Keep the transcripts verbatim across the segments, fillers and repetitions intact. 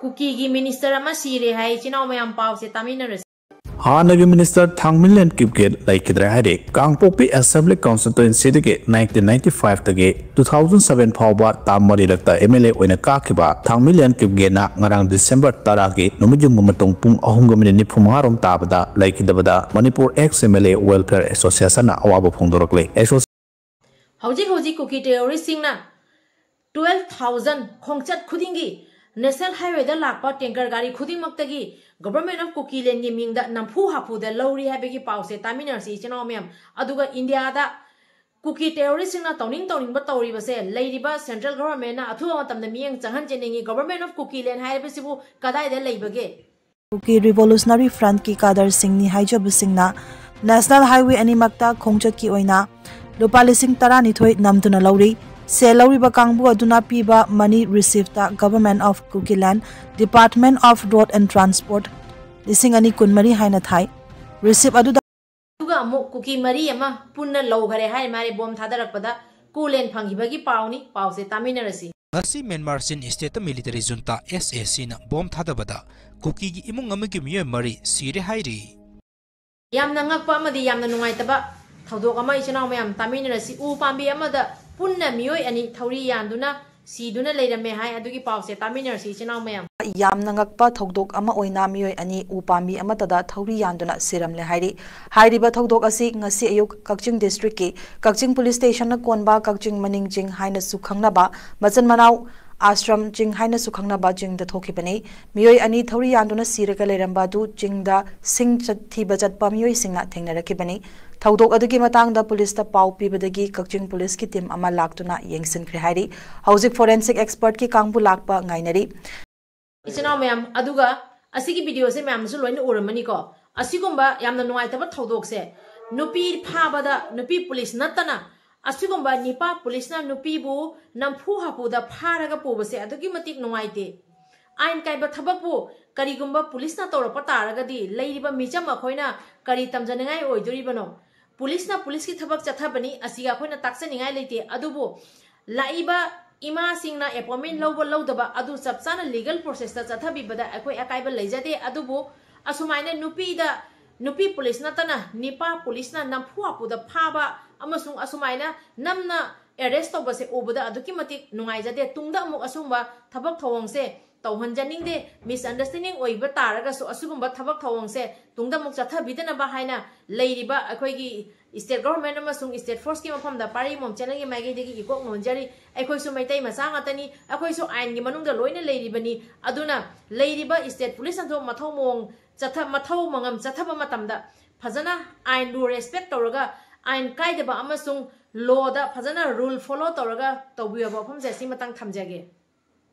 ꯀꯨꯀꯤꯒꯤ minister ꯑꯃ ꯁꯤꯔꯦ ꯍꯥꯏ꯫ ꯏꯆꯤꯟ ꯏꯅꯥꯎ ꯃꯌꯥꯝ, ꯄꯥꯎꯁꯦ ꯇꯥꯃꯤꯟꯅꯔꯁꯤ꯫ ꯍꯥꯟꯅꯒꯤ ꯃꯤꯅꯤꯁꯇꯔ ꯊꯥꯡꯃꯤꯂꯦꯟ ꯀꯤꯞꯒꯦ ꯂꯩꯈꯤꯗ꯭ꯔꯦ ꯍꯥꯏꯔꯦ꯫ ꯀꯥꯡꯄꯣꯛꯄꯤ ꯑꯦꯁꯦꯝꯕ꯭ꯂꯤ ꯀꯟꯁꯇꯤꯇ꯭ꯋꯦꯟꯁꯤꯗꯒꯤ ꯅꯥꯏꯟꯇꯤꯟ ꯅꯥꯏꯟꯇꯤ ꯐꯥꯏꯚꯇꯒꯤ ꯇꯨ ꯊꯥꯎꯖꯟ ꯁꯚꯦꯟ ꯐꯥꯎꯕ ꯇꯥꯝ ꯃꯔꯤꯔꯛꯇ ꯑꯦꯝ ꯑꯦꯜ ꯑꯦ ꯑꯣꯏꯅ ꯀꯥꯈꯤꯕ ꯊꯥꯡꯃꯤꯂꯦꯟ ꯀꯤꯞꯒꯦꯅ ꯉꯔꯥꯡ ꯗꯤꯁꯦꯝꯕꯔ ꯇꯔꯥꯒꯤ ꯅꯨꯃꯤꯠ ꯌꯨꯡꯕ ꯃꯇꯨꯡ ꯄꯨꯡ ꯑꯍꯨꯝꯒ ꯃꯤꯅꯤꯠ ꯅꯤꯐꯨ ꯃꯉꯥ ꯔꯣꯝ ꯇꯥꯕꯗ ꯂꯩꯈꯤꯗꯕꯗ Manipur ex M L A welfare ꯑꯦꯁꯣꯁꯤꯌꯦꯁꯟꯅ ꯑꯋꯥꯕ ꯐꯣꯡꯗꯣꯔꯛꯂꯦ꯫ ꯑꯦꯁꯣꯁꯤ- ꯍꯧꯖꯤꯛ ꯍꯧꯖꯤꯛ ꯀꯨꯀꯤ ꯇꯦꯔꯣꯔꯤꯁꯁꯤꯡꯅ ꯇꯨꯋꯦꯜꯐ ꯊꯥꯎꯖꯟ ꯈꯣꯡꯆꯠ ꯈꯨꯗꯤꯡꯒꯤ ꯅꯦꯁꯅꯦꯜ ꯍꯥꯏꯋꯦꯗ ꯂꯥꯛꯄ ꯇꯦꯡꯀꯔ ꯒꯥꯔꯤ ꯈꯨꯗꯤꯡꯃꯛꯇꯒꯤ ꯒꯣꯚꯔꯟꯃꯦꯟ ꯑꯣꯐ ꯀꯨꯀꯤꯂꯦꯟꯒꯤ ꯃꯤꯡꯗ ꯅꯝꯐꯨ ꯍꯥꯐꯨꯗ ꯂꯧꯔꯤ ꯍꯥꯏꯕꯒꯤ ꯄꯥꯎꯁꯦ ꯇꯥꯃꯤꯟꯅꯔꯁꯤ, ꯏꯆꯤꯟ ꯏꯅꯥꯎ ꯃꯌꯥꯝ꯫ ꯑꯗꯨꯒ ꯏꯟꯗꯤꯌꯥꯗ ꯀꯨꯀꯤ ꯇꯦꯔꯣꯔꯤꯁꯁꯤꯡꯅ ꯇꯧꯅꯤꯡ ꯇꯧꯅꯤꯡꯕ ꯇꯧꯔꯤꯕꯁꯦ ꯂꯩꯔꯤꯕ ꯁꯦꯟꯇ꯭ꯔꯦꯜ ꯒꯣꯚꯔꯟꯃꯦꯟꯅ ꯑꯊꯨꯕ ꯃꯇꯝꯗ ꯃꯤꯠꯌꯦꯡ ꯆꯪꯍꯟꯖꯅꯤꯡꯉꯤ꯫ ꯒꯣꯚꯔꯟꯃꯦꯟ ꯑꯣꯐ ꯀꯨꯀꯤꯂꯦꯟ ꯍꯥꯏꯕꯁꯤꯕꯨ ꯀꯗꯥꯏꯗ ꯂꯩꯕꯒꯦ? ꯀꯨꯀꯤ ꯔꯤꯚꯣꯂꯨꯁꯅꯔꯤ ꯐ꯭ꯔꯟꯠꯀꯤ ꯀꯥꯗꯔꯁꯤꯡꯅꯤ ꯍꯥꯏꯖꯕꯁꯤꯡꯅ ꯅꯦꯁꯅꯦꯜ ꯍꯥꯏꯋꯦ ꯑꯅꯤꯃꯛꯇ ꯈꯣꯡꯆꯠꯀꯤ ꯑꯣꯏꯅ ꯂꯨꯄꯥ ꯂꯤꯁꯤꯡ ꯇꯔꯥꯅꯤꯊꯣꯏ ꯅꯝꯗꯨꯅ ꯂꯧꯔꯤ꯫ ꯁꯦꯜ ꯂꯧꯔꯤꯕ ꯀꯥꯡꯕꯨ ꯑꯗꯨꯅ ꯄꯤꯕ money receipt Government of Kukiland, Department of Road and Transport, ꯂꯤꯁꯤꯡ ꯑꯅꯤ ꯀꯨꯟꯃꯔꯤ ꯍꯥꯏꯅ ꯊꯥꯏ꯫ ꯔꯤꯁꯤꯞ ꯑꯗꯨꯗ ꯑꯗꯨꯒ ꯑꯃꯨꯛ ꯀꯨꯀꯤ ꯃꯔꯤ ꯑꯃ ꯄꯨꯟꯅ ꯂꯧꯈꯔꯦ ꯍꯥꯏ ꯃꯥꯔꯦ ꯕꯣꯝ ꯊꯥꯗꯔꯛꯄꯗ꯫ ꯀꯨꯀꯤꯂꯦꯟ ꯐꯪꯈꯤꯕꯒꯤ ꯄꯥꯎꯅꯤ꯫ ꯄꯥꯎꯁꯦ ꯇꯥꯃꯤꯟꯅꯔꯁꯤ꯫ ꯉꯁꯤ ꯃ꯭ꯌꯥꯟꯃꯥꯔ ꯆꯤꯟ ꯁ꯭ꯇꯦꯠꯇ ꯃꯤꯂꯤꯇꯔꯤ ꯖꯨꯟꯇꯥ ꯑꯦꯁ ꯑꯦ ꯁꯤꯅ ꯕꯣꯝ ꯊꯥꯗꯕꯗ ꯀꯨꯀꯤꯒꯤ ꯏꯃꯨꯡ ꯑꯃꯒꯤ ꯃꯤꯑꯣꯏ ꯃꯔꯤ ꯁꯤꯔꯦ ꯍꯥꯏꯔꯤ꯫ ꯌꯥꯝꯅ ꯉꯛꯄ ꯑꯃꯗꯤ ꯌꯥꯝꯅ ꯅꯨꯡꯉꯥꯏꯇꯕ ꯊꯧꯗꯣꯛ ꯑꯃ, ꯏꯆꯤꯟ ꯏꯅꯥꯎ ꯃꯌꯥꯝ, ꯇꯥꯃꯤꯟꯅꯔꯁꯤ꯫ ꯎ ꯄꯥꯝꯕꯤ ꯑꯃꯗ ꯄꯨꯟꯅ ꯃꯤꯑꯣꯏ ꯑꯅꯤ ꯊꯧꯔꯤ ꯌꯥꯟꯗꯨꯅ ꯁꯤꯗꯨꯅ ꯂꯩꯔꯝꯃꯦ ꯍꯥꯏ꯫ ꯑꯗꯨꯒꯤ ꯄꯥꯎꯁꯦ ꯇꯥꯃꯤꯟꯅꯔꯁꯤ, ꯏꯆꯤꯟ ꯏꯅꯥꯎ ꯃꯌꯥꯝ꯫ ꯌꯥꯝꯅ ꯉꯛꯄ ꯊꯧꯗꯣꯛ ꯑꯃ ꯑꯣꯏꯅ ꯃꯤꯑꯣꯏ ꯑꯅꯤ ꯎ ꯄꯥꯝꯕꯤ ꯑꯃꯠꯇꯗ ꯊꯧꯔꯤ ꯌꯥꯟꯗꯨꯅ ꯁꯤꯔꯝꯂꯦ ꯍꯥꯏꯔꯤ꯫ ꯍꯥꯏꯔꯤꯕ ꯊꯧꯗꯣꯛ ꯑꯁꯤ ꯉꯁꯤ ꯑꯌꯨꯛ ꯀꯛꯆꯤꯡ ꯗꯤꯁꯇ꯭ꯔꯤꯛꯀꯤ ꯀꯛꯆꯤꯡ ꯄꯨꯂꯤꯁ ꯁ꯭ꯇꯦꯁꯟꯅ ꯀꯣꯟꯕ ꯀꯛꯆꯤꯡ ꯃꯅꯤꯡ ꯆꯤꯡ ꯍꯥꯏꯅꯁꯨ ꯈꯪꯅꯕ ꯃꯆꯤꯟ ꯃꯅꯥꯎ ꯑꯥꯁ꯭ꯔꯝ ꯆꯤꯡ ꯍꯥꯏꯅꯁꯨ ꯈꯪꯅꯕ ꯆꯤꯡꯗ ꯊꯣꯛꯈꯤꯕꯅꯤ꯫ ꯃꯤꯑꯣꯏ ꯑꯅꯤ ꯊꯧꯔꯤ ꯌꯥꯟꯗꯨꯅ ꯁꯤꯔꯒ ꯂꯩꯔꯝꯕ ꯑꯗꯨ ꯆꯤꯡꯗ ꯁꯤꯡ ꯆꯠ-, ꯊꯤꯕ ꯆꯠꯄ ꯃꯤꯑꯣꯏꯁꯤꯡꯅ ꯊꯦꯡꯅꯔꯛꯈꯤꯕꯅꯤ꯫ ꯊꯧꯗꯣꯛ ꯑꯗꯨꯒꯤ ꯃꯇꯥꯡꯗ ꯄꯨꯂꯤꯁꯇ ꯄꯥꯎ ꯄꯤꯕꯗꯒꯤ ꯀꯛꯆꯤꯡ ꯄꯨꯂꯤꯁꯀꯤ ꯇꯤꯝ ꯑꯃ ꯂꯥꯛꯇꯨꯅ ꯌꯦꯡꯁꯤꯟꯈ꯭ꯔꯦ ꯍꯥꯏꯔꯤ꯫ ꯍꯧꯖꯤꯛ ꯐꯣꯔꯦꯟꯁꯤꯛ ꯑꯦꯛꯁꯄꯔꯠꯀꯤ ꯀꯥꯡꯕꯨ ꯂꯥꯛꯄ ꯉꯥꯏꯅꯔꯤ꯫ ꯏꯆꯤꯟ ꯏꯅꯥꯎ ꯃꯌꯥꯝ, ꯑꯗꯨꯒ ꯑꯁꯤꯒꯤ ꯚꯤꯗꯤꯑꯣꯁꯦ ꯃꯌꯥꯝꯅꯁꯨ ꯂꯣꯏꯅ ꯎꯔꯝꯃꯅꯤꯀꯣ꯫ ꯑꯁꯤꯒꯨꯝꯕ ꯌꯥꯝꯅ ꯅꯨꯡꯉꯥꯏꯇꯕ ꯊꯧꯗꯣꯛꯁꯦ ꯅꯨꯄꯤ ꯐꯥꯕꯗ ꯅꯨꯄꯤ ꯄꯨꯂꯤꯁ ꯅꯠꯇꯅ ꯑꯁꯤꯒꯨꯝꯕ ꯅꯤꯄꯥ ꯄꯨꯂꯤꯁꯅ ꯅꯨꯄꯤꯕꯨ ꯅꯝꯐꯨ ꯍꯥꯐꯨꯗ ꯐꯥꯔꯒ ꯄꯨꯕꯁꯦ ꯑꯗꯨꯛꯀꯤ ꯃꯇꯤꯛ ꯅꯨꯡꯉꯥꯏꯇꯦ꯫ ꯑꯥꯏꯟ ꯀꯥꯏꯕ ꯊꯕꯛꯄꯨ ꯀꯔꯤꯒꯨꯝꯕ ꯄꯨꯂꯤꯁꯅ ꯇꯧꯔꯛꯄ ꯇꯥꯔꯒꯗꯤ ꯂꯩꯔꯤꯕ ꯃꯤꯆꯝ ꯑꯩꯈꯣꯏꯅ ꯀꯔꯤ ꯇꯝꯖꯅꯤꯡꯉꯥꯏ ꯑꯣꯏꯗꯣꯔꯤꯕꯅꯣ? ꯄꯨꯂꯤꯁꯅ ꯄꯨꯂꯤꯁꯀꯤ ꯊꯕꯛ ꯆꯠꯊꯕꯅꯤ, ꯑꯁꯤꯒ ꯑꯩꯈꯣꯏꯅ ꯇꯥꯛꯆꯅꯤꯡꯉꯥꯏ ꯂꯩꯇꯦ꯫ ꯑꯗꯨꯕꯨ ꯂꯥꯛꯏꯕ ꯏꯃꯥꯁꯤꯡꯅ ꯑꯦꯄꯣꯏꯟꯃꯦꯟ ꯂꯧꯕ ꯂꯧꯗꯕ ꯑꯗꯨ ꯆꯞ ꯆꯥꯅ ꯂꯤꯒꯦꯜ ꯄ꯭ꯔꯣꯁꯦꯁꯇ ꯆꯠꯊꯕꯤꯕꯗ ꯑꯩꯈꯣꯏ ꯑꯀꯥꯏꯕ ꯂꯩꯖꯗꯦ꯫ ꯑꯗꯨꯕꯨ ꯑꯁꯨꯃꯥꯏꯅ ꯅꯨꯄꯤꯗ, ꯅꯨꯄꯤ ꯄꯨꯂꯤꯁ ꯅꯠꯇꯅ ꯅꯤꯄꯥ ꯄꯨꯂꯤꯁꯅ ꯅꯝꯐꯨ ꯍꯥꯐꯨꯗ ꯐꯥꯕ ꯑꯃꯁꯨꯡ ꯑꯁꯨꯃꯥꯏꯅ ꯅꯝꯅ ꯑꯦꯔꯦꯁ ꯇꯧꯕꯁꯦ ꯎꯕꯗ ꯑꯗꯨꯛꯀꯤ ꯃꯇꯤꯛ ꯅꯨꯡꯉꯥꯏꯖꯗꯦ꯫ ꯇꯨꯡꯗ ꯑꯃꯨꯛ ꯑꯁꯨꯝꯕ ꯊꯕꯛ ꯊꯧꯑꯣꯡꯁꯦ ꯇꯧꯍꯟꯖꯅꯤꯡꯗꯦ꯫ ꯃꯤꯁꯑꯟꯗꯔꯁ꯭ꯇꯦꯟꯗꯤꯡ ꯑꯣꯏꯕ ꯇꯥꯔꯒꯁꯨ ꯑꯁꯤꯒꯨꯝꯕ ꯊꯕꯛ ꯊꯧꯑꯣꯡꯁꯦ ꯇꯨꯡꯗ ꯑꯃꯨꯛ ꯆꯠꯊꯕꯤꯗꯅꯕ ꯍꯥꯏꯅ ꯂꯩꯔꯤꯕ ꯑꯩꯈꯣꯏꯒꯤ ꯏꯁꯇꯦꯠ ꯒꯣꯚꯔꯟꯃꯦꯟꯠ ꯑꯃꯁꯨꯡ ꯏꯁꯇꯦꯠ ꯐꯣꯔꯁꯀꯤ ꯃꯐꯝꯗ ꯄꯥꯔꯤ ꯃꯣꯝ ꯆꯦꯅꯦꯜꯒꯤ ꯃꯥꯏꯀꯩꯗꯒꯤ ꯏꯀꯣꯛ ꯅꯣꯟꯖꯔꯤ꯫ ꯑꯩꯈꯣꯏꯁꯨ ꯃꯩꯇꯩ ꯃꯆꯥ ꯉꯥꯛꯇꯅꯤ, ꯑꯩꯈꯣꯏꯁꯨ ꯑꯥꯏꯟꯒꯤ ꯃꯅꯨꯡꯗ ꯂꯣꯏꯅ ꯂꯩꯔꯤꯕꯅꯤ꯫ ꯑꯗꯨꯅ ꯂꯩꯔꯤꯕ ꯏꯁꯇꯦꯠ ꯄꯨꯂꯤꯁꯅꯁꯨ ꯃꯊꯧ ꯃꯑꯣꯡ ꯆꯠꯊ-, ꯃꯊꯧ ꯃꯉꯝ ꯆꯠꯊꯕ ꯃꯇꯝꯗ ꯐꯖꯅ ꯑꯥꯏꯟꯕꯨ ꯔꯦꯁꯄꯦꯛ ꯇꯧꯔꯒ, ꯑꯥꯏꯟ ꯀꯥꯏꯗꯕ ꯑꯃꯁꯨꯡ ꯂꯣꯗ ꯐꯖꯅ ꯔꯨꯜ ꯐꯣꯂꯣ ꯇꯧꯔꯒ ꯇꯧꯕꯤꯌꯣ ꯍꯥꯏꯕ ꯋꯥꯐꯝꯁꯦ ꯑꯁꯤ ꯃꯇꯥꯡ ꯊꯝꯖꯒꯦ꯫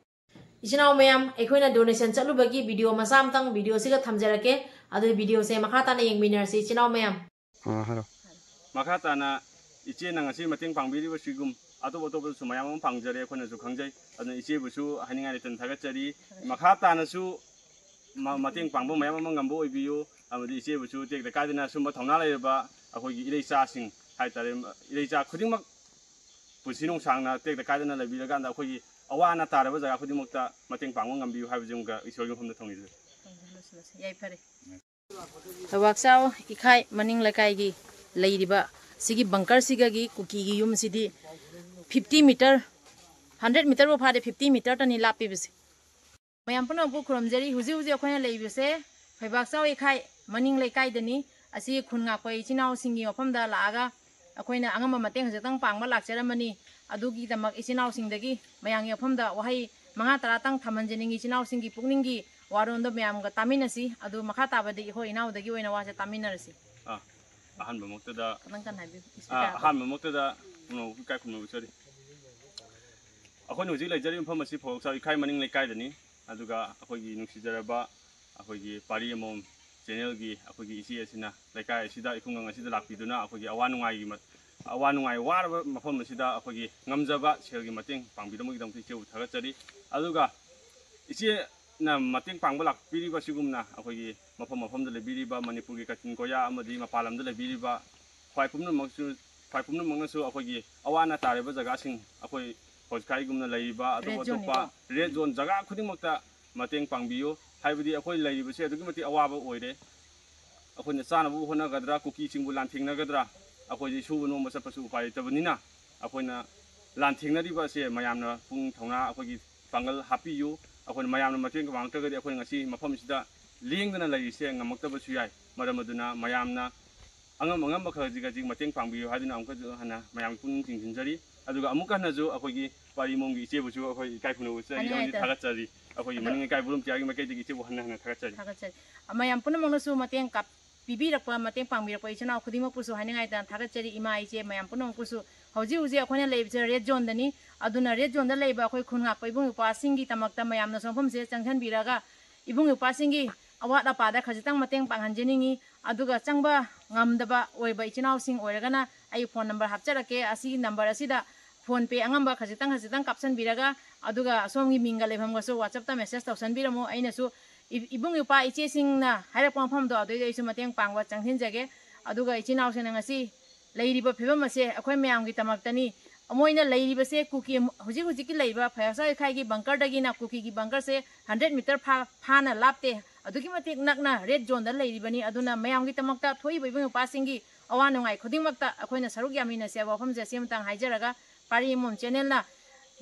ꯏꯆꯤꯟ ꯏꯅꯥꯎ ꯃꯌꯥꯝ, ꯑꯩꯈꯣꯏꯅ ꯗꯣꯅꯦꯁꯟ ꯆꯠꯂꯨꯕꯒꯤ ꯚꯤꯗꯤꯑꯣ ꯃꯆꯥ ꯑꯃꯇꯪ ꯚꯤꯗꯤꯑꯣꯁꯤꯒ ꯊꯝꯖꯔꯛꯀꯦ꯫ ꯑꯗꯨ ꯚꯤꯗꯤꯑꯣꯁꯦ ꯃꯈꯥ ꯇꯥꯅ ꯌꯦꯡꯃꯤꯟꯅꯔꯁꯤ ꯏꯆꯤꯟ ꯏꯅꯥꯎ ꯃꯌꯥꯝ꯫ ꯑꯥ, ꯍꯥꯏꯔꯣ꯫ ꯃꯈꯥ ꯇꯥꯅ ꯏꯆꯦꯅ ꯉꯁꯤ ꯃꯇꯦꯡ ꯄꯥꯡꯕꯤꯔꯤꯕꯁꯤꯒꯨꯝ ꯑꯇꯣꯞ ꯑꯇꯣꯞꯄꯁꯨ ꯃꯌꯥꯝ ꯑꯃ ꯄꯥꯡꯖꯔꯦ, ꯑꯩꯈꯣꯏꯅꯁꯨ ꯈꯪꯖꯩ꯫ ꯑꯗꯨꯅ ꯏꯆꯦꯕꯨꯁꯨ ꯍꯥꯏꯅꯤꯡꯉꯥꯏ ꯂꯩꯇꯅ ꯊꯥꯒꯠꯆꯔꯤ꯫ ꯃꯈꯥ ꯇꯥꯅꯁꯨ ꯃ-, ꯃꯇꯦꯡ ꯄꯥꯡꯕ ꯃꯌꯥꯝ ꯑꯃ ꯉꯝꯕ ꯑꯣꯏꯕꯤꯌꯨ꯫ ꯑꯃꯗꯤ ꯏꯆꯦꯕꯨꯁꯨ ꯇꯦꯛꯇ ꯀꯥꯏꯗꯅ ꯁꯨꯝꯕ ꯊꯧꯅꯥ ꯂꯩꯔꯕ ꯑꯩꯈꯣꯏꯒꯤ ꯏꯔꯩꯆꯥꯁꯤꯡ ꯍꯥꯏꯇꯥꯔꯦ, ꯏꯔꯩꯆꯥ ꯈꯨꯗꯤꯡꯃꯛ ꯄꯨꯟꯁꯤ ꯅꯨꯡꯁꯥꯡꯅ ꯇꯦꯛꯇ ꯀꯥꯏꯗꯅ ꯂꯩꯕꯤꯔꯀꯥꯟꯗ ꯑꯩꯈꯣꯏꯒꯤ ꯑꯋꯥ ꯑꯅꯥ ꯇꯥꯔꯕ ꯖꯒꯥ ꯈꯨꯗꯤꯡꯃꯛꯇ ꯃꯇꯦꯡ ꯄꯥꯡꯕ ꯉꯝꯕꯤꯌꯨ ꯍꯥꯏꯕꯁꯤꯃꯒ ꯏꯁꯣꯔꯒꯤ ꯃꯐꯝꯗ ꯊꯧꯅꯤꯖꯔꯤ꯫ ꯌꯥꯏꯐꯔꯦ꯫ ꯊꯧꯕꯥꯛꯆꯥꯎ ꯏꯈꯥꯏ ꯃꯅꯤꯡ ꯂꯩꯀꯥꯏꯒꯤ ꯂꯩꯔꯤꯕ ꯁꯤꯒꯤ ꯕꯪꯀꯔꯁꯤꯒꯒꯤ ꯀꯨꯀꯤꯒꯤ ꯌꯨꯝꯁꯤꯗꯤ ꯐꯤꯐꯇꯤ ꯃꯤꯇꯔ, ꯍꯟꯗ꯭ꯔꯦꯠ ꯃꯤꯇꯔꯕꯨ ꯐꯥꯗꯦ, ꯐꯤꯐꯇꯤ ꯃꯤꯇꯔꯇꯅꯤ ꯂꯥꯞꯄꯤꯕꯁꯦ꯫ ꯃꯌꯥꯝ ꯄꯨꯝꯅꯃꯛꯄꯨ ꯈꯨꯔꯨꯝꯖꯔꯤ꯫ ꯍꯧꯖꯤꯛ ꯍꯧꯖꯤꯛ ꯑꯩꯈꯣꯏꯅ ꯂꯩꯔꯤꯕꯁꯦ ꯐꯩꯕꯥꯛꯆꯥꯎ ꯏꯈꯥꯏ ꯃꯅꯤꯡ ꯂꯩꯀꯥꯏꯗꯅꯤ꯫ ꯑꯁꯤ ꯈꯨꯟ ꯉꯥꯛꯄ ꯏꯆꯤꯟ ꯏꯅꯥꯎꯁꯤꯡꯒꯤ ꯃꯐꯝꯗ ꯂꯥꯛꯑꯒ ꯑꯩꯈꯣꯏꯅ ꯑꯉꯝꯕ ꯃꯇꯦꯡ ꯈꯖꯤꯛꯇꯪ ꯄꯥꯡꯕ ꯂꯥꯛꯆꯔꯝꯕꯅꯤ꯫ ꯑꯗꯨꯒꯤꯗꯃꯛ ꯏꯆꯤꯟ ꯏꯅꯥꯎꯁꯤꯡꯗꯒꯤ ꯃꯌꯥꯝꯒꯤ ꯃꯐꯝꯗ ꯋꯥꯍꯩ ꯃꯉꯥ ꯇꯔꯥꯇꯪ ꯊꯝꯍꯟꯖꯅꯤꯡꯉꯤ꯫ ꯏꯆꯤꯟ ꯏꯅꯥꯎꯁꯤꯡꯒꯤ ꯄꯨꯛꯅꯤꯡꯒꯤ ꯋꯥꯔꯣꯜꯗꯣ ꯃꯌꯥꯝꯒ ꯇꯥꯃꯤꯟꯅꯁꯤ꯫ ꯑꯗꯨ ꯃꯈꯥ ꯇꯥꯕꯗꯤ ꯑꯩꯈꯣꯏ ꯏꯅꯥꯎꯗꯒꯤ ꯑꯣꯏꯅ ꯋꯥꯁꯦ ꯇꯥꯃꯤꯟꯅꯔꯁꯤ꯫ ꯑꯥ, ꯑꯍꯥꯟꯕꯃꯛꯇꯗ, ꯈꯤꯇꯪ ꯀꯟꯅ ꯍꯥꯏꯕꯤꯌꯨ꯫ ꯑꯥ, ꯏꯁꯄꯤꯀꯔ꯫ ꯑꯍꯥꯟꯕꯃꯛꯇꯗ ꯈꯨꯔꯨꯝꯅꯕ ꯏꯀꯥꯏ ꯈꯨꯝꯅꯕ ꯎꯠꯆꯔꯤ꯫ ꯑꯩꯈꯣꯏꯅ ꯍꯧꯖꯤꯛ ꯂꯩꯖꯔꯤꯕ ꯃꯐꯝ ꯑꯁꯤ ꯐꯧꯔꯣꯛꯆꯥꯎ ꯏꯈꯥꯏ ꯃꯅꯤꯡ ꯂꯩꯀꯥꯏꯗꯅꯤ꯫ ꯑꯗꯨꯒ ꯑꯩꯈꯣꯏꯒꯤ ꯅꯨꯡꯁꯤꯖꯔꯕ ꯑꯩꯈꯣꯏꯒꯤ ꯄꯥꯔꯤ ꯑꯃꯣꯝ ꯆꯦꯅꯦꯜꯒꯤ ꯑꯩꯈꯣꯏꯒꯤ ꯏꯆꯦ ꯑꯁꯤꯅ ꯂꯩꯀꯥꯏ ꯑꯁꯤꯗ, ꯏꯈꯨꯡꯒꯪ ꯑꯁꯤꯗ ꯂꯥꯛꯄꯤꯗꯨꯅ ꯑꯩꯈꯣꯏꯒꯤ ꯑꯋꯥ ꯅꯨꯡꯉꯥꯏꯒꯤ ꯃ-, ꯑꯋꯥ ꯅꯨꯡꯉꯥꯏ ꯋꯥꯔꯕ ꯃꯐꯝ ꯑꯁꯤꯗ ꯑꯩꯈꯣꯏꯒꯤ ꯉꯝꯖꯕ ꯁꯦꯜꯒꯤ ꯃꯇꯦꯡ ꯄꯥꯡꯕꯤꯔꯝꯕꯒꯤꯗꯃꯛꯇ ꯏꯆꯦꯕꯨ ꯊꯥꯒꯠꯆꯔꯤ꯫ ꯑꯗꯨꯒ ꯏꯆꯦꯅ ꯃꯇꯦꯡ ꯄꯥꯡꯕ ꯂꯥꯛꯄꯤꯔꯤꯕ ꯑꯁꯤꯒꯨꯝꯅ ꯑꯩꯈꯣꯏꯒꯤ ꯃꯐꯝ ꯃꯐꯝꯗ ꯂꯩꯕꯤꯔꯤꯕ ꯃꯅꯤꯄꯨꯔꯒꯤ ꯀꯥꯆꯤꯟ ꯀꯣꯌꯥ ꯑꯃꯗꯤ ꯃꯄꯥꯟ ꯂꯝꯗ ꯂꯩꯕꯤꯔꯤꯕ ꯈ꯭ꯋꯥꯏ ꯄꯨꯝꯅꯃꯛꯁꯨ, ꯈ꯭ꯋꯥꯏ ꯄꯨꯝꯅꯃꯛꯅꯁꯨ ꯑꯩꯈꯣꯏꯒꯤ ꯑꯋꯥ ꯑꯅꯥ ꯇꯥꯔꯤꯕ ꯖꯒꯥꯁꯤꯡ ꯑꯩꯈꯣꯏ ꯍꯧꯖꯤꯛꯀꯥꯏꯒꯨꯝꯅ ꯂꯩꯔꯤꯕ ꯑꯇꯣꯞ Red zone ꯑꯇꯣꯞꯄ ꯅꯤꯀꯣ꯫ Red zone ꯖꯒꯥ ꯈꯨꯗꯤꯡꯃꯛꯇ ꯃꯇꯦꯡ ꯄꯥꯡꯕꯤꯌꯨ꯫ ꯍꯥꯏꯕꯗꯤ ꯑꯩꯈꯣꯏ ꯂꯩꯔꯤꯕꯁꯦ ꯑꯗꯨꯛꯀꯤ ꯃꯇꯤꯛ ꯑꯋꯥꯕ ꯑꯣꯏꯔꯦ꯫ ꯑꯩꯈꯣꯏꯅ ꯆꯥꯅꯕꯕꯨ ꯍꯣꯠꯅꯒꯗ꯭ꯔꯥ, ꯀꯨꯀꯤꯁꯤꯡꯕꯨ ꯂꯥꯟꯊꯦꯡꯅꯒꯗ꯭ꯔꯥ? ꯑꯩꯈꯣꯏꯗꯤ ꯁꯨꯕ ꯅꯣꯝꯕ ꯆꯠꯄꯁꯨ ꯎꯄꯥꯏ ꯂꯩꯇꯕꯅꯤꯅ, ꯑꯩꯈꯣꯏꯅ ꯂꯥꯟꯊꯦꯡꯅꯔꯤꯕ ꯑꯁꯦ ꯃꯌꯥꯝꯅ ꯄꯨꯛꯅꯤꯡ ꯊꯧꯅꯥ, ꯑꯩꯈꯣꯏꯒꯤ ꯄꯥꯡꯒꯜ ꯍꯥꯞꯄꯤꯌꯨ꯫ ꯑꯩꯈꯣꯏꯅ ꯃꯌꯥꯝꯅ ꯃꯇꯦꯡ ꯄꯥꯡꯉꯛꯇ꯭ꯔꯒꯗꯤ ꯑꯩꯈꯣꯏꯅ ꯉꯁꯤ ꯃꯐꯝꯁꯤꯗ ꯂꯦꯡꯗꯅ ꯂꯩꯔꯤꯁꯦ ꯉꯝꯃꯛꯇꯕꯁꯨ ꯌꯥꯏ꯫ ꯃꯔꯝ ꯑꯗꯨꯅ ꯃꯌꯥꯝꯅ ꯑꯉꯝ ꯑꯉꯝꯕ ꯈꯖꯤꯛ ꯈꯖꯤꯛ ꯃꯇꯦꯡ ꯄꯥꯡꯕꯤꯌꯨ ꯍꯥꯏꯗꯨꯅ ꯑꯃꯨꯛꯀꯁꯨ ꯍꯟꯅ ꯃꯌꯥꯝꯒꯤ ꯄꯨꯛꯅꯤꯡ ꯆꯤꯡꯁꯤꯟꯖꯔꯤ꯫ ꯑꯗꯨꯒ ꯑꯃꯨꯛꯀ ꯍꯟꯅꯁꯨ ꯑꯩꯈꯣꯏꯒꯤ ꯄꯥꯔꯤ ꯃꯣꯝꯒꯤ ꯏꯆꯦꯕꯨꯁꯨ ꯑꯩꯈꯣꯏ ꯏꯀꯥꯏ ꯈꯨꯝꯅꯕ ꯆꯠꯂꯤ ꯍꯥꯏꯅꯤꯡꯉꯥꯏ ꯑꯃꯗꯤ ꯇꯥꯏ꯫ ꯊꯥꯒꯠꯆꯔꯤ꯫ ꯑꯩꯈꯣꯏꯒꯤ ꯑꯗꯣ ꯃꯅꯤꯡ ꯂꯩꯀꯥꯏ ꯕꯣꯂꯨꯟꯇꯤꯌꯥꯔꯒꯤ ꯃꯥꯏꯀꯩꯗꯒꯤ ꯏꯆꯦꯕꯨ ꯍꯟꯅ ꯍꯟꯅ ꯊꯥꯒꯠꯆꯔꯤ꯫ ꯊꯥꯒꯠꯆꯔꯤ꯫ ꯃꯌꯥꯝ ꯄꯨꯝꯅꯃꯛꯅꯁꯨ ꯃꯇꯦꯡ ꯀꯥꯞ-, ꯄꯤꯕꯤꯔꯛꯄ, ꯃꯇꯦꯡ ꯄꯥꯡꯕꯤꯔꯛꯄ ꯏꯆꯤꯟ ꯏꯅꯥꯎ ꯈꯨꯗꯤꯡꯃꯛꯄꯨꯁꯨ ꯍꯥꯏꯅꯤꯡꯉꯥꯏ ꯇꯥꯏ, ꯊꯥꯒꯠꯆꯔꯤ꯫ ꯏꯃꯥ ꯏꯆꯦ ꯃꯌꯥꯝ ꯄꯨꯝꯅꯃꯛꯄꯨꯁꯨ꯫ ꯍꯧꯖꯤꯛ ꯍꯧꯖꯤꯛ ꯑꯩꯈꯣꯏꯅ ꯂꯩꯕꯁꯦ Red zoneꯗꯅꯤ꯫ ꯑꯗꯨꯅ Red zoneꯗ ꯂꯩꯕ ꯑꯩꯈꯣꯏ ꯈꯨꯟ ꯉꯥꯛꯄ ꯏꯕꯨꯡ ꯏꯄ꯭ꯋꯥꯁꯤꯡꯒꯤ ꯗꯃꯛꯇ ꯃꯌꯥꯝꯅꯁꯨ ꯃꯐꯝꯁꯦ ꯆꯪꯁꯤꯟꯕꯤꯔꯒ ꯏꯕꯨꯡ ꯏꯄ꯭ꯋꯥꯁꯤꯡꯒꯤ ꯑꯋꯥꯠ ꯑꯄꯥꯗ ꯈꯖꯤꯛꯇꯪ ꯃꯇꯦꯡ ꯄꯥꯡꯍꯟꯖꯅꯤꯡꯉꯤ꯫ ꯑꯗꯨꯒ ꯆꯪꯕ ꯉꯝꯗꯕ ꯑꯣꯏꯕ ꯏꯆꯤꯟ ꯏꯅꯥꯎꯁꯤꯡ ꯑꯣꯏꯔꯒꯅ ꯑꯩ phone number ꯍꯥꯞꯆꯔꯛꯀꯦ꯫ ꯑꯁꯤꯒꯤ number ꯑꯁꯤꯗ PhonePe ꯑꯉꯝꯕ ꯈꯖꯤꯛꯇꯪ ꯈꯖꯤꯛꯇꯪ ꯀꯥꯞꯁꯤꯟꯕꯤꯔꯒ, ꯑꯗꯨꯒ ꯁꯣꯝꯒꯤ ꯃꯤꯡꯒ ꯂꯩꯐꯝꯒꯁꯨ WhatsAppꯇ message ꯇꯧꯁꯟꯕꯤꯔꯝꯃꯨ꯫ ꯑꯩꯅꯁꯨ ꯏ-, ꯏꯕꯨꯡ ꯏꯄ꯭ꯋꯥ ꯏꯆꯦꯁꯤꯡꯅ ꯍꯥꯏꯔꯛꯄ ꯃꯐꯝꯗꯣ ꯑꯗꯨꯏꯗ ꯑꯩꯁꯨ ꯃꯇꯦꯡ ꯄꯥꯡꯕ ꯆꯪꯁꯤꯟꯖꯒꯦ꯫ ꯑꯗꯨꯒ ꯏꯆꯤꯟ ꯏꯅꯥꯎꯁꯤꯡꯅ ꯉꯁꯤ ꯂꯩꯔꯤꯕ ꯐꯤꯕꯝ ꯑꯁꯦ ꯑꯩꯈꯣꯏ ꯃꯌꯥꯝꯒꯤꯗꯃꯛꯇꯅꯤ꯫ ꯃꯣꯏꯅ ꯂꯩꯔꯤꯕꯁꯦ ꯀꯨꯀꯤ, ꯍꯧꯖꯤꯛ ꯍꯧꯖꯤꯛꯀꯤ ꯂꯩꯔꯤꯕ ꯐꯩꯔꯥꯛꯆꯥꯎ ꯏꯈꯥꯏꯒꯤ bunkerꯗꯒꯤꯅ ꯀꯨꯀꯤꯒꯤ bunkerꯁꯦ hundred meter ꯐꯥ-, ꯐꯥꯅ ꯂꯥꯞꯇꯦ꯫ ꯑꯗꯨꯛꯀꯤ ꯃꯇꯤꯛ ꯅꯛꯅ Red zoneꯗ ꯂꯩꯔꯤꯕꯅꯤ꯫ ꯑꯗꯨꯅ ꯃꯌꯥꯝꯒꯤꯗꯃꯛꯇ ꯊꯣꯛꯏꯕ ꯏꯕꯨꯡ ꯏꯄ꯭ꯋꯥꯁꯤꯡꯒꯤ ꯑꯋꯥ ꯅꯨꯡꯉꯥꯏ ꯈꯨꯗꯤꯡꯃꯛꯇ ꯑꯩꯈꯣꯏꯅ ꯁꯔꯨꯛ ꯌꯥꯃꯤꯟꯅꯁꯦ ꯍꯥꯏꯕ ꯋꯥꯐꯝꯁꯦ ꯑꯁꯤ ꯑꯃꯇꯪ ꯍꯥꯏꯖꯔꯒ, ꯄꯥꯔꯤ ꯃꯣꯝ channelꯅ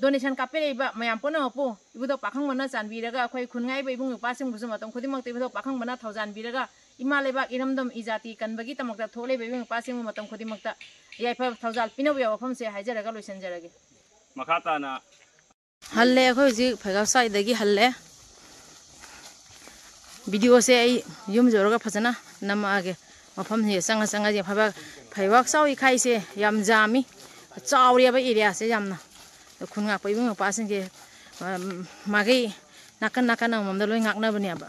donation ꯀꯥꯞꯄꯤꯔꯛꯏꯕ ꯃꯌꯥꯝ ꯄꯨꯝꯅꯃꯛꯄꯨ ꯏꯕꯨꯙꯧ ꯄꯥꯈꯪꯕꯅ ꯆꯥꯟꯕꯤꯔꯒ, ꯑꯩꯈꯣꯏ ꯈꯨꯟ ꯉꯥꯛꯏꯕ ꯏꯕꯨꯡ ꯏꯄ꯭ꯋꯥꯁꯤꯡꯕꯨꯁꯨ ꯃꯇꯝ ꯈꯨꯗꯤꯡꯃꯛꯇ ꯏꯕꯨꯙꯧ ꯄꯥꯈꯪꯕꯅ ꯊꯧꯖꯥꯟꯕꯤꯔꯒ, ꯏꯃꯥ ꯂꯩꯕꯥꯛ ꯏꯔꯝꯗꯝ ꯏꯖꯥꯇꯤ ꯀꯟꯕꯒꯤꯗꯃꯛꯇ ꯊꯣꯛꯂꯤꯕ ꯏꯕꯨꯡ ꯏꯄ꯭ꯋꯥꯁꯤꯡꯕꯨ ꯃꯇꯝ ꯈꯨꯗꯤꯡꯃꯛꯇ ꯌꯥꯏꯐ ꯊꯧꯖꯥꯜ ꯄꯤꯅꯕ ꯌꯥꯕ ꯋꯥꯐꯝꯁꯦ ꯍꯥꯏꯖꯔꯒ ꯂꯣꯏꯁꯤꯟꯖꯔꯒꯦ꯫ ꯃꯈꯥ ꯇꯥꯅ ꯍꯜꯂꯦ, ꯑꯩꯈꯣꯏ ꯍꯧꯖꯤꯛ ꯐꯩꯒꯥꯎ ꯁ꯭ꯋꯥꯏꯗꯒꯤ ꯍꯜꯂꯦ꯫ Videoꯁꯦ ꯑꯩ ꯌꯨꯝ ꯌꯧꯔꯒ ꯐꯖꯅ ꯅꯝꯃꯛꯑꯒꯦ꯫ ꯃꯐꯝꯁꯦ ꯆꯪꯉ ꯆꯪꯉ ꯌꯦꯡ-, ꯐꯩꯕꯥꯛ, ꯐꯩꯕꯥꯛ ꯆꯥꯎ ꯏꯈꯥꯏꯁꯦ ꯌꯥꯝ ꯌꯥꯝꯃꯤ, ꯆꯥꯎꯔꯦꯕ areaꯁꯦ ꯌꯥꯝꯅ꯫ ꯑꯗꯣ ꯈꯨꯟ ꯉꯥꯛꯄ ꯏꯕꯨꯡ ꯏꯄ꯭ꯋꯥꯁꯤꯡꯁꯦ, ꯑꯝ, ꯃꯥꯒꯤ ꯅꯥꯀꯟ ꯅꯥꯀꯟ ꯑꯃꯃꯝꯗ ꯂꯣꯏ ꯉꯥꯛꯅꯕꯅꯦꯕ꯫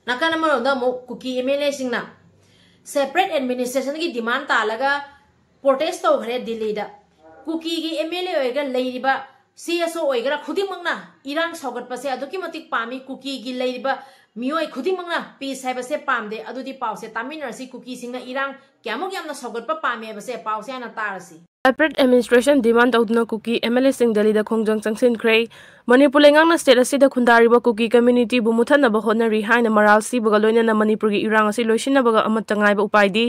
ꯅꯥꯀꯟ ꯑꯃꯔꯣꯝꯗ ꯑꯃꯨꯛ ꯀꯨꯀꯤ MLAꯁꯤꯡꯅ separate administrationꯒꯤ demand ꯇꯥꯜꯂꯒ protest ꯇꯧꯈ꯭ꯔꯦ ꯗꯤꯜꯂꯤꯗ꯫ ꯀꯨꯀꯤꯒꯤ MLA ꯑꯣꯏꯒꯦꯔꯥ, ꯂꯩꯔꯤꯕ CSO ꯑꯣꯏꯒꯦꯔꯥ, ꯈꯨꯗꯤꯡꯃꯛꯅ ꯏꯔꯥꯡ ꯁꯧꯒꯠꯄꯁꯦ ꯑꯗꯨꯛꯀꯤ ꯃꯇꯤꯛ ꯄꯥꯝꯃꯤ꯫ ꯀꯨꯀꯤꯒꯤ ꯂꯩꯔꯤꯕ ꯃꯤꯑꯣꯏ ꯈꯨꯗꯤꯡꯃꯛꯅ peace ꯍꯥꯏꯕꯁꯦ ꯄꯥꯝꯗꯦ꯫ ꯑꯗꯨꯗꯤ ꯄꯥꯎꯁꯦ ꯇꯥꯃꯤꯟꯅꯔꯁꯤ, ꯀꯨꯀꯤꯁꯤꯡꯅ ꯏꯔꯥꯡ ꯀꯌꯥꯃꯨꯛ ꯌꯥꯝꯅ ꯁꯧꯒꯠꯄ ꯄꯥꯝꯃꯤ ꯍꯥꯏꯕꯁꯦ ꯄꯥꯎꯁꯦ ꯍꯥꯟꯅ ꯇꯥꯔꯁꯤ꯫ Separate administration demand ꯇꯧꯗꯨꯅ ꯀꯨꯀꯤ MLA ꯁꯤꯡ ꯗꯦꯜꯂꯤꯗ ꯈꯣꯡꯖꯪ ꯆꯪꯁꯤꯟꯈ꯭ꯔꯦ꯫ ꯃꯅꯤꯄꯨꯔ ꯂꯩꯉꯥꯛꯅ state ꯑꯁꯤꯗ ꯈꯨꯟꯗꯥꯔꯤꯕ ꯀꯨꯀꯤ community ꯕꯨ ꯃꯨꯠꯊꯠꯅꯕ ꯍꯣꯠꯅꯔꯤ ꯍꯥꯏꯅ ꯃꯔꯥꯜ ꯁꯤꯕꯒ ꯂꯣꯏꯅꯅ ꯃꯅꯤꯄꯨꯔꯒꯤ ꯏꯔꯥꯡ ꯑꯁꯤ ꯂꯣꯏꯁꯤꯟꯅꯕꯒ ꯑꯃꯠꯇ ꯉꯥꯏꯕ ꯎꯄꯥꯏꯗꯤ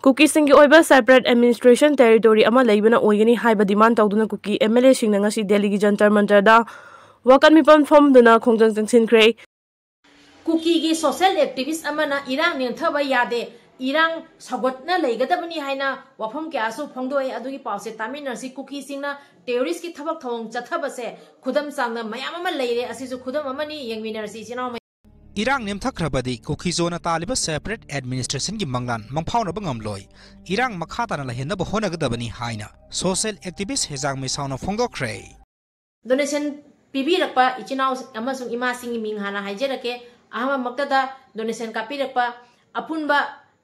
ꯀꯨꯀꯤꯁꯤꯡꯒꯤ ꯑꯣꯏꯕ separate administration territory ꯑꯃ ꯂꯩꯕꯅ ꯑꯣꯏꯒꯅꯤ ꯍꯥꯏꯕ demand ꯇꯧꯗꯨꯅ ꯀꯨꯀꯤ MLA ꯁꯤꯡꯅ ꯉꯁꯤ ꯗꯦꯜꯂꯤꯒꯤ ꯖꯟꯇꯔ ꯃꯟꯇꯔꯗ ꯋꯥꯀꯠ ꯃꯤꯐꯝ ꯐꯝꯗꯨꯅ ꯈꯣꯡꯖꯪ ꯆꯪꯁꯤꯟꯈ꯭ꯔꯦ꯫ ꯀꯨꯀꯤꯒꯤ social activist ꯑꯃꯅ ꯏꯔꯥꯡ ꯅꯦꯝꯊꯕ ꯌꯥꯗꯦ, ꯏꯔꯥꯡ ꯁꯧꯒꯠꯅ ꯂꯩꯒꯗꯕꯅꯤ ꯍꯥꯏꯅ ꯋꯥꯐꯝ ꯀꯌꯥꯁꯨ ꯐꯣꯡꯗꯣꯛꯏ꯫ ꯑꯗꯨꯒꯤ ꯄꯥꯎꯁꯦ ꯇꯥꯃꯤꯟꯅꯔꯁꯤ꯫ ꯀꯨꯀꯤꯁꯤꯡꯅ terrorist ꯀꯤ ꯊꯕꯛ ꯊꯧꯑꯣꯡ ꯆꯠꯊꯕꯁꯦ ꯈꯨꯗꯝ ꯆꯥꯡꯅ ꯃꯌꯥꯝ ꯑꯃ ꯂꯩꯔꯦ꯫ ꯑꯁꯤꯁꯨ ꯈꯨꯗꯝ ꯑꯃꯅꯤ꯫ ꯌꯦꯡꯃꯤꯟꯅꯔꯁꯤ ꯏꯆꯤꯟ ꯏꯅꯥꯎ ꯃꯌꯥꯝ꯫ ꯏꯔꯥꯡ ꯅꯦꯝꯊꯈ꯭ꯔꯕꯗꯤ ꯀꯨꯀꯤ ꯖꯣꯟꯅ ꯇꯥꯜꯂꯤꯕ separate administration ꯒꯤ ꯃꯪꯂꯥꯟ ꯃꯪꯐꯥꯎꯅꯕ ꯉꯝꯂꯣꯏ꯫ ꯏꯔꯥꯡ ꯃꯈꯥ ꯇꯥꯅ ꯂꯩꯍꯟꯅꯕ ꯍꯣꯠꯅꯒꯗꯕꯅꯤ ꯍꯥꯏꯅ social activist ꯍꯦꯖꯥꯡ ꯃꯩꯁꯥꯎꯅ ꯐꯣꯡꯗꯣꯛꯈ꯭ꯔꯦ꯫ Donation ꯄꯤꯕꯤꯔꯛꯄ ꯏꯆꯤꯟ ꯏꯅꯥꯎ ꯑꯃꯁꯨꯡ ꯏꯃꯥꯁꯤꯡꯒꯤ ꯃꯤꯡ ꯍꯥꯟꯅ ꯍꯥꯏꯖꯔꯛꯀꯦ꯫ ꯑꯍꯥꯟꯕꯃꯛꯇꯗ donation ꯀꯥꯞꯄꯤꯔꯛꯄ ꯑꯄꯨꯟꯕ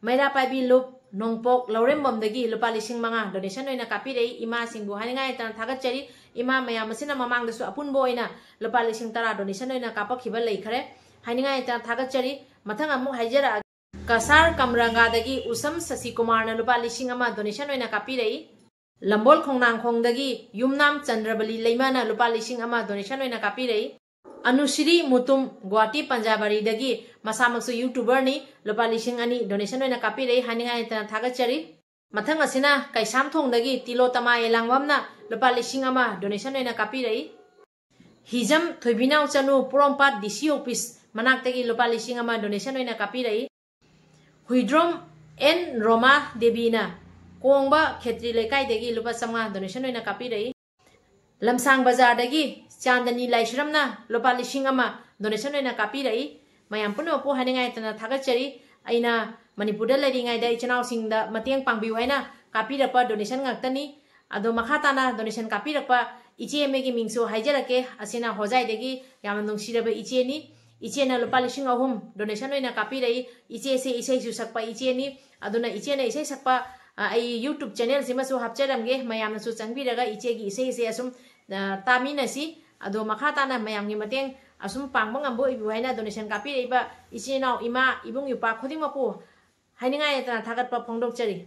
ꯃꯩꯔꯥꯄꯥꯏꯕꯤ ꯂꯨꯞ ꯅꯣꯡꯄꯣꯛ ꯂꯧꯔꯦꯝꯕꯝꯗꯒꯤ ꯂꯨꯄꯥ ꯂꯤꯁꯤꯡ ꯃꯉꯥ donation ꯑꯣꯏꯅ ꯀꯥꯞꯄꯤꯔꯛꯏ꯫ ꯏꯃꯥꯁꯤꯡꯕꯨ ꯍꯥꯏꯅꯤꯡꯉꯥꯏ ꯂꯩꯇꯅ ꯊꯥꯒꯠꯆꯔꯤ꯫ ꯏꯃꯥ ꯃꯌꯥꯝ ꯑꯁꯤꯅ ꯃꯃꯥꯡꯗꯁꯨ ꯑꯄꯨꯟꯕ ꯑꯣꯏꯅ ꯂꯨꯄꯥ ꯂꯤꯁꯤꯡ ꯇꯔꯥ donation ꯑꯣꯏꯅ ꯀꯥꯞꯄꯛꯈꯤꯕ ꯂꯩꯈ꯭ꯔꯦ꯫ ꯍꯥꯏꯅꯤꯡꯉꯥꯏ ꯂꯩꯇꯅ ꯊꯥꯒꯠꯆꯔꯤ꯫ ꯃꯊꯪ ꯑꯃꯨꯛ ꯍꯥꯏꯖꯔꯛꯑꯒꯦ꯫ ꯀꯁꯥꯔ ꯀꯝꯔꯪꯒꯥꯗꯒꯤ ꯎꯁꯝ ꯁꯁꯤꯀꯨꯃꯥꯔꯅ ꯂꯨꯄꯥ ꯂꯤꯁꯤꯡ ꯑꯃ donation ꯑꯣꯏꯅ ꯀꯥꯞꯄꯤꯔꯛꯏ꯫ ꯂꯝꯕꯣꯜ ꯈꯣꯡꯅꯥꯡꯈꯣꯡꯗꯒꯤ ꯌꯨꯝꯅꯥꯝ ꯆꯟꯗ꯭ꯔꯕꯂꯤ ꯂꯩꯃꯅ ꯂꯨꯄꯥ ꯂꯤꯁꯤꯡ ꯑꯃ donation ꯑꯣꯏꯅ ꯀꯥꯞꯄꯤꯔꯛꯏ꯫ ꯑꯅꯨꯁ꯭ꯔꯤ ꯃꯨꯇꯨꯝ ꯒꯨꯋꯥꯍꯥꯇꯤ ꯄꯟꯖꯥꯕꯥꯔꯤꯗꯒꯤ ꯃꯁꯥꯃꯛꯁꯨ YouTuber ꯅꯤ, ꯂꯨꯄꯥ ꯂꯤꯁꯤꯡ ꯑꯅꯤ donation ꯑꯣꯏꯅ ꯀꯥꯞꯄꯤꯔꯛꯏ꯫ ꯍꯥꯏꯅꯤꯡꯉꯥꯏ ꯂꯩꯇꯅ ꯊꯥꯒꯠꯆꯔꯤ꯫ ꯃꯊꯪ ꯑꯁꯤꯅ ꯀꯩꯁꯥꯝꯊꯣꯡꯗꯒꯤ ꯇꯤꯂꯣꯇꯃꯥ ꯌꯦꯂꯥꯡꯕꯝꯅ ꯂꯨꯄꯥ ꯂꯤꯁꯤꯡ ꯑꯃ donation ꯑꯣꯏꯅ ꯀꯥꯞꯄꯤꯔꯛꯏ꯫ ꯍꯤꯖꯝ ꯊꯣꯏꯕꯤꯅꯥꯎ ꯆꯅꯨ ꯄꯣꯔꯣꯝꯄꯥꯠ DC office ꯃꯅꯥꯛꯇꯒꯤ ꯂꯨꯄꯥ ꯂꯤꯁꯤꯡ ꯑꯃ donation ꯑꯣꯏꯅ ꯀꯥꯞꯄꯤꯔꯛꯏ꯫ ꯍꯨꯏꯗ꯭ꯔꯣꯝ ꯑꯦꯟ ꯔꯣꯃꯥ ꯗꯦꯕꯤꯅ ꯀꯣꯡꯕ ꯈꯦꯇ꯭ꯔꯤ ꯂꯩꯀꯥꯏꯗꯒꯤ ꯂꯨꯄꯥ ꯆꯥꯝꯃꯉꯥ donation ꯑꯣꯏꯅ ꯀꯥꯞꯄꯤꯔꯛꯏ꯫ ꯂꯝꯁꯥꯡ ꯕꯖꯥꯔꯗꯒꯤ ꯆꯥꯟꯗꯅꯤ ꯂꯥꯏꯁ꯭ꯔꯝꯅ ꯂꯨꯄꯥ ꯂꯤꯁꯤꯡ ꯑꯃ donation ꯑꯣꯏꯅ ꯀꯥꯞꯄꯤꯔꯛꯏ꯫ ꯃꯌꯥꯝ ꯄꯨꯝꯅꯃꯛꯄꯨ ꯍꯥꯏꯅꯤꯡꯉꯥꯏ ꯂꯩꯇꯅ ꯊꯥꯒꯠꯆꯔꯤ꯫ ꯑꯩꯅ ꯃꯅꯤꯄꯨꯔꯗ ꯂꯩꯔꯤꯉꯩꯗ ꯏꯆꯤꯟ ꯏꯅꯥꯎꯁꯤꯡꯗ ꯃꯇꯦꯡ ꯄꯥꯡꯕꯤꯌꯨ ꯍꯥꯏꯅ ꯀꯥꯞꯄꯤꯔꯛꯄ donation ꯉꯥꯛꯇꯅꯤ꯫ ꯑꯗꯣ ꯃꯈꯥ ꯇꯥꯅ donation ꯀꯥꯞꯄꯤꯔꯛꯄ ꯏꯆꯦ ꯑꯃꯒꯤ ꯃꯤꯡꯁꯨ ꯍꯥꯏꯖꯔꯛꯀꯦ꯫ ꯑꯁꯤꯅ ꯍꯣꯖꯥꯏꯗꯒꯤ ꯌꯥꯝꯅ ꯅꯨꯡꯁꯤꯔꯕ ꯏꯆꯦꯅꯤ꯫ ꯏꯆꯦꯅ ꯂꯨꯄꯥ ꯂꯤꯁꯤꯡ ꯑꯍꯨꯝ donation ꯑꯣꯏꯅ ꯀꯥꯞꯄꯤꯔꯛꯏ꯫ ꯏꯆꯦꯁꯦ ꯏꯁꯩꯁꯨ ꯁꯛꯄ ꯏꯆꯦꯅꯤ꯫ ꯑꯗꯨꯅ ꯏꯆꯦꯅ ꯏꯁꯩ ꯁꯛꯄ, ꯑ, ꯑꯩ YouTube channel ꯁꯤꯃꯁꯨ ꯍꯥꯞꯆꯔꯝꯒꯦ꯫ ꯃꯌꯥꯝꯅꯁꯨ ꯆꯪꯕꯤꯔꯒ ꯏꯆꯦꯒꯤ ꯏꯁꯩꯁꯦ ꯑꯁꯨꯝ, ꯑ, ꯇꯥꯃꯤꯟꯅꯁꯤ꯫ ꯑꯗꯣ ꯃꯈꯥ ꯇꯥꯅ ꯃꯌꯥꯝꯒꯤ ꯃꯇꯦꯡ ꯑꯁꯨꯝ ꯄꯥꯡꯕ ꯉꯝꯕ ꯑꯣꯏꯕꯤꯌꯨ ꯍꯥꯏꯅ donation ꯀꯥꯞꯄꯤꯔꯛꯏꯕ ꯏꯆꯤꯟ ꯏꯅꯥꯎ, ꯏꯃꯥ, ꯏꯕꯨꯡ, ꯏꯄ꯭ꯋꯥ ꯈꯨꯗꯤꯡꯃꯛꯄꯨ ꯍꯥꯏꯅꯤꯡꯉꯥꯏ ꯂꯩꯇꯅ ꯊꯥꯒꯠꯄ ꯐꯣꯡꯗꯣꯛꯆꯔꯤ꯫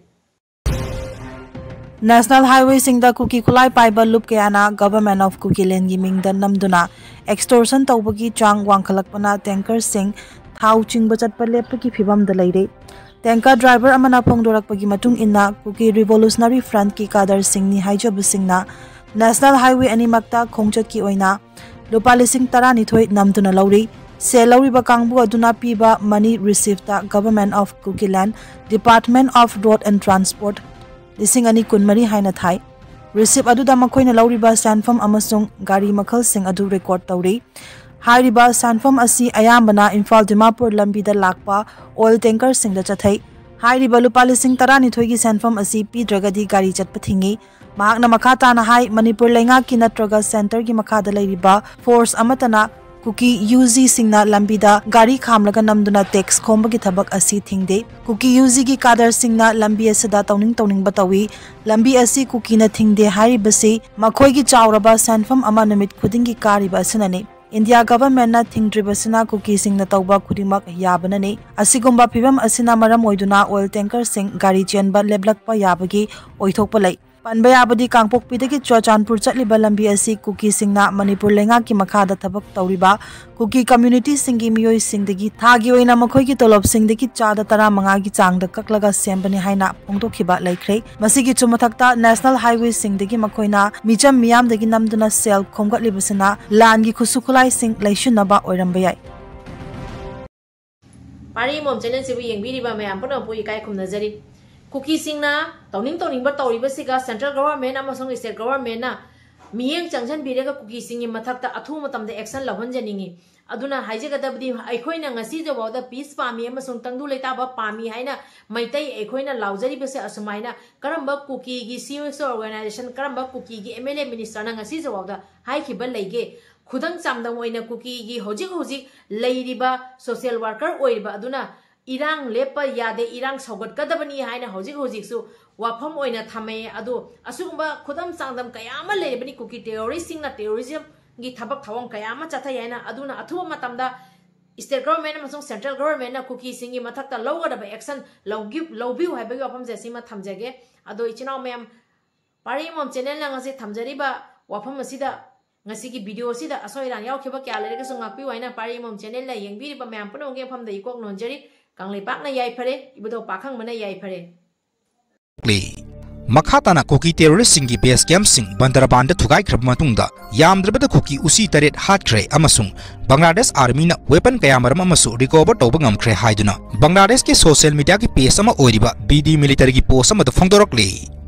National Highwayꯁꯤꯡꯗ ꯀꯨꯀꯤ ꯈꯨꯠꯂꯥꯏ ꯄꯥꯏꯕ ꯂꯨꯞ ꯀꯌꯥꯅ Government of Kukilandꯒꯤ ꯃꯤꯡꯗ ꯅꯝꯗꯨꯅ extortion ꯇꯧꯕꯒꯤ ꯆꯥꯡ ꯋꯥꯡꯈꯠꯂꯛꯄꯅ tankerꯁꯤꯡ ꯊꯥꯎ ꯆꯤꯡꯕ ꯆꯠꯄ ꯂꯦꯞꯄꯒꯤ ꯐꯤꯚꯝꯗ ꯂꯩꯔꯦ꯫ Tanker driver ꯑꯃꯅ ꯐꯣꯡꯗꯣꯔꯛꯄꯒꯤ ꯃꯇꯨꯡ ꯏꯟꯅ, Kuki Revolutionary Frontꯀꯤ cadreꯁꯤꯡꯅꯤ ꯍꯥꯏꯖꯕꯁꯤꯡꯅ National Highway ꯑꯅꯤꯃꯛꯇ ꯈꯣꯡꯆꯠꯀꯤ ꯑꯣꯏꯅ ꯂꯨꯄꯥ ꯂꯤꯁꯤꯡ ꯇꯔꯥꯅꯤꯊꯣꯏ ꯅꯝꯗꯨꯅ ꯂꯧꯔꯤ꯫ ꯁꯦꯜ ꯂꯧꯔꯤꯕ ꯀꯥꯡꯕꯨ ꯑꯗꯨꯅ ꯄꯤꯕ money receiptꯇ Government of Kukiland, Department of Road and Transport, ꯂꯤꯁꯤꯡ ꯑꯅꯤ ꯀꯨꯟꯃꯔꯤ ꯍꯥꯏꯅ ꯊꯥꯏ꯫ Receipt ꯑꯗꯨꯗ ꯃꯈꯣꯏꯅ ꯂꯧꯔꯤꯕ ꯁꯦꯟꯐꯝ ꯑꯃꯁꯨꯡ ꯒꯥꯔꯤ ꯃꯈꯜꯁꯤꯡ ꯑꯗꯨ record ꯇꯧꯔꯤ꯫ ꯍꯥꯏꯔꯤꯕ ꯁꯦꯟꯐꯝ ꯑꯁꯤ ꯑꯌꯥꯝꯕꯅ ꯏꯝꯐꯥꯜ ꯗꯤꯃꯥꯄꯨꯔ ꯂꯝꯕꯤꯗ ꯂꯥꯛꯄ oil tankerꯁꯤꯡꯗ ꯆꯠꯊꯩ꯫ ꯍꯥꯏꯔꯤꯕ ꯂꯨꯄꯥ ꯂꯤꯁꯤꯡ ꯇꯔꯥꯅꯤꯊꯣꯏꯒꯤ ꯁꯦꯟꯐꯝ ꯑꯁꯤ ꯄꯤꯗ꯭ꯔꯒꯗꯤ ꯒꯥꯔꯤ ꯆꯠꯄ ꯊꯤꯡꯏ꯫ ꯃꯍꯥꯛꯅ ꯃꯈꯥ ꯇꯥꯅ ꯍꯥꯏ, ꯃꯅꯤꯄꯨꯔ ꯂꯩꯉꯥꯛꯀꯤ ꯅꯠꯇ꯭ꯔꯒ centreꯒꯤ ꯃꯈꯥꯗ ꯂꯩꯔꯤꯕ force ꯑꯃꯠꯇꯅ ꯀꯨꯀꯤ UGꯁꯤꯡꯅ ꯂꯝꯕꯤꯗ ꯒꯥꯔꯤ ꯈꯥꯝꯂꯒ ꯅꯝꯗꯨꯅ tax ꯈꯣꯝꯕꯒꯤ ꯊꯕꯛ ꯑꯁꯤ ꯊꯤꯡꯗꯦ꯫ ꯀꯨꯀꯤ UGꯒꯤ cadreꯁꯤꯡꯅ ꯂꯝꯕꯤ ꯑꯁꯤꯗ ꯇꯧꯅꯤꯡ ꯇꯧꯅꯤꯡꯕ ꯇꯧꯏ꯫ ꯂꯝꯕꯤ ꯑꯁꯤ ꯀꯨꯀꯤꯅ ꯊꯤꯡꯗꯦ ꯍꯥꯏꯔꯤꯕꯁꯤ ꯃꯈꯣꯏꯒꯤ ꯆꯥꯎꯔꯕ ꯁꯦꯟꯐꯝ ꯑꯃ ꯅꯨꯃꯤꯠ ꯈꯨꯗꯤꯡꯒꯤ ꯀꯥꯔꯤꯕ ꯑꯁꯤꯅꯅꯤ꯫ ꯏꯟꯗꯤꯌꯥ governmentꯅ ꯊꯤꯡꯗ꯭ꯔꯤꯕꯁꯤꯅ ꯀꯨꯀꯤꯁꯤꯡꯅ ꯇꯧꯕ ꯈꯨꯗꯤꯡꯃꯛ ꯌꯥꯕꯅꯅꯤ꯫ ꯑꯁꯤꯒꯨꯝꯕ ꯐꯤꯚꯝ ꯑꯁꯤꯅ ꯃꯔꯝ ꯑꯣꯏꯗꯨꯅ oil tankerꯁꯤꯡ ꯒꯥꯔꯤ ꯆꯦꯟꯕ ꯂꯦꯞꯂꯛꯄ ꯌꯥꯕꯒꯤ ꯑꯣꯏꯊꯣꯛꯄ ꯂꯩ꯫ ꯄꯟꯕ ꯌꯥꯕꯗꯤ, ꯀꯥꯡꯄꯣꯛꯄꯤꯗꯒꯤ ꯆꯨꯔꯆꯥꯟꯄꯨꯔ ꯆꯠꯂꯤꯕ ꯂꯝꯕꯤ ꯑꯁꯤ ꯀꯨꯀꯤꯁꯤꯡꯅ ꯃꯅꯤꯄꯨꯔ ꯂꯩꯉꯥꯛꯀꯤ ꯃꯈꯥꯗ ꯊꯕꯛ ꯇꯧꯔꯤꯕ ꯀꯨꯀꯤ communityꯁꯤꯡꯒꯤ ꯃꯤꯑꯣꯏꯁꯤꯡꯗꯒꯤ ꯊꯥꯒꯤ ꯑꯣꯏꯅ ꯃꯈꯣꯏꯒꯤ ꯇꯣꯂꯣꯞꯁꯤꯡꯗꯒꯤ ꯆꯥꯗ ꯇꯔꯥꯃꯉꯥꯒꯤ ꯆꯥꯡꯗ ꯀꯛꯂꯒ ꯁꯦꯝꯕꯅꯤ ꯍꯥꯏꯅ ꯐꯣꯡꯗꯣꯛꯈꯤꯕ ꯂꯩꯈ꯭ꯔꯦ꯫ ꯃꯁꯤꯒꯤꯁꯨ ꯃꯊꯛꯇ, National Highwayꯁꯤꯡꯗꯒꯤ ꯃꯈꯣꯏꯅ ꯃꯤꯆꯝ ꯃꯤꯌꯥꯝꯗꯒꯤ ꯅꯝꯗꯨꯅ ꯁꯦꯜ ꯈꯣꯝꯒꯠꯂꯤꯕꯁꯤꯅ ꯂꯥꯟꯒꯤ ꯈꯨꯠꯁꯨ ꯈꯨꯠꯂꯥꯏꯁꯤꯡ ꯂꯩꯁꯤꯟꯅꯕ ꯑꯣꯏꯔꯝꯕ ꯌꯥꯏ꯫ ꯄꯥꯔꯤ ꯃꯣꯝ channelꯁꯤꯕꯨ ꯌꯦꯡꯕꯤꯔꯤꯕ ꯃꯌꯥꯝ ꯄꯨꯝꯅꯃꯛꯄꯨ ꯏꯀꯥꯏ ꯈꯨꯝꯅꯖꯔꯤ꯫ ꯀꯨꯀꯤꯁꯤꯡꯅ ꯇꯧꯅꯤꯡ ꯇꯧꯅꯤꯡꯕ ꯇꯧꯔꯤꯕꯁꯤꯒ central government ꯑꯃꯁꯨꯡ state governmentꯅ ꯃꯤꯠꯌꯦꯡ ꯆꯪꯁꯤꯟꯕꯤꯔꯒ ꯀꯨꯀꯤꯁꯤꯡꯒꯤ ꯃꯊꯛꯇ ꯑꯊꯨꯕ ꯃꯇꯝꯗ action ꯂꯧꯍꯟꯖꯅꯤꯡꯏ꯫ ꯑꯗꯨꯅ ꯍꯥꯏꯖꯒꯗꯕꯗꯤ, ꯑꯩꯈꯣꯏꯅ ꯉꯁꯤꯐꯥꯎꯗ peace ꯄꯥꯝꯃꯤ ꯑꯃꯁꯨꯡ ꯇꯪꯗꯨ ꯂꯩꯇꯥꯕ ꯄꯥꯝꯃꯤ ꯍꯥꯏꯅ ꯃꯩꯇꯩ ꯑꯩꯈꯣꯏꯅ ꯂꯥꯎꯖꯔꯤꯕꯁꯦ ꯑꯁꯨꯃꯥꯏꯅ ꯀꯔꯝꯕ ꯀꯨꯀꯤꯒꯤ CSO organization, ꯀꯔꯝꯕ ꯀꯨꯀꯤꯒꯤ MLA ministerꯅ ꯉꯁꯤꯐꯥꯎꯗ ꯍꯥꯏꯈꯤꯕ ꯂꯩꯒꯦ? ꯈꯨꯗꯝ ꯆꯥꯡꯗꯝ ꯑꯣꯏꯅ ꯀꯨꯀꯤꯒꯤ ꯍꯧꯖꯤꯛ ꯍꯧꯖꯤꯛ ꯂꯩꯔꯤꯕ social worker ꯑꯣꯏꯔꯤꯕ ꯑꯗꯨꯅ ꯏꯔꯥꯡ ꯂꯦꯞꯄ ꯌꯥꯗꯦ, ꯏꯔꯥꯡ ꯁꯧꯒꯠꯀꯗꯕꯅꯤ ꯍꯥꯏꯅ ꯍꯧꯖꯤꯛ ꯍꯧꯖꯤꯛꯁꯨ ꯋꯥꯐꯝ ꯑꯣꯏꯅ ꯊꯝꯃꯦ꯫ ꯑꯗꯨ ꯑꯁꯤꯒꯨꯝꯕ ꯈꯨꯗꯝ ꯆꯥꯡꯗꯝ ꯀꯌꯥ ꯑꯃ ꯂꯩꯔꯕꯅꯤ꯫ ꯀꯨꯀꯤ terroristꯁꯤꯡꯅ terrorismꯒꯤ ꯊꯕꯛ ꯊꯧꯑꯣꯡ ꯀꯌꯥ ꯑꯃ ꯆꯠꯊꯩ ꯍꯥꯏꯅ꯫ ꯑꯗꯨꯅ ꯑꯊꯨꯕ ꯃꯇꯝꯗ state government ꯑꯃꯁꯨꯡ central governmentꯅ ꯀꯨꯀꯤꯁꯤꯡꯒꯤ ꯃꯊꯛꯇ ꯂꯧꯒꯗꯕ action ꯂꯧꯒꯤ-, ꯂꯧꯕꯤꯌꯨ ꯍꯥꯏꯕꯒꯤ ꯋꯥꯐꯝꯁꯦ ꯑꯁꯤꯃ ꯊꯝꯖꯒꯦ꯫ ꯑꯗꯣ ꯏꯆꯤꯟ ꯏꯅꯥꯎ ꯃꯌꯥꯝ, ꯄꯥꯔꯤ ꯑꯃꯃꯝ ꯆꯦꯅꯦꯜꯅ ꯉꯁꯤ ꯊꯝꯖꯔꯤꯕ ꯋꯥꯐꯝ ꯑꯁꯤꯗ, ꯉꯁꯤꯒꯤ ꯚꯤꯗꯤꯑꯣ ꯑꯁꯤꯗ ꯑꯁꯣꯏ ꯑꯔꯥꯟ ꯌꯥꯎꯈꯤꯕ ꯀꯌꯥ ꯂꯩꯔꯒꯁꯨ ꯉꯥꯛꯄꯤꯌꯨ ꯍꯥꯏꯅ ꯄꯥꯔꯤ ꯑꯃꯃꯝ ꯆꯦꯅꯦꯜꯅ ꯌꯦꯡꯕꯤꯔꯤꯕ ꯃꯌꯥꯝ ꯄꯨꯝꯅꯃꯛꯀꯤ ꯃꯐꯝꯗ ꯏꯀꯣꯛ ꯅꯣꯟꯖꯔꯤ꯫ ꯀꯪꯂꯩꯄꯥꯛꯅ ꯌꯥꯏꯐꯔꯦ, ꯏꯕꯨꯙꯧ ꯄꯥꯈꯪꯕꯅ ꯌꯥꯏꯐꯔꯦ꯫ ꯂꯩ꯫ ꯃꯈꯥ ꯇꯥꯅ ꯀꯨꯀꯤ ꯇꯦꯔꯣꯔꯤꯁꯁꯤꯡꯒꯤ ꯕꯦꯁ ꯀꯦꯝꯞꯁꯤꯡ ꯕꯟꯗꯔꯕꯥꯟꯗ ꯊꯨꯒꯥꯏꯈ꯭ꯔꯕ ꯃꯇꯨꯡꯗ ꯌꯥꯝꯗ꯭ꯔꯕꯗ ꯀꯨꯀꯤ ꯎꯆꯤ ꯇꯔꯦꯠ ꯍꯥꯠꯈ꯭ꯔꯦ ꯑꯃꯁꯨꯡ ꯕꯪꯒ꯭ꯂꯥꯗꯦꯁ ꯑꯥꯔꯃꯤꯅ ꯋꯦꯄꯟ ꯀꯌꯥꯃꯔꯨꯝ ꯑꯃꯁꯨ ꯔꯤꯀꯣꯚꯔ ꯇꯧꯕ ꯉꯝꯈ꯭ꯔꯦ ꯍꯥꯏꯗꯨꯅ ꯕꯪꯒ꯭ꯂꯥꯗꯦꯁꯀꯤ ꯁꯣꯁꯤꯌꯦꯜ ꯃꯤꯗꯤꯌꯥꯒꯤ ꯄꯦꯖ ꯑꯃ ꯑꯣꯏꯔꯤꯕ ꯕꯤ ꯗꯤ ꯃꯤꯂꯤꯇꯔꯤꯒꯤ ꯄꯣꯁ ꯑꯃꯗ ꯐꯣꯡꯗꯣꯔꯛꯂꯤ꯫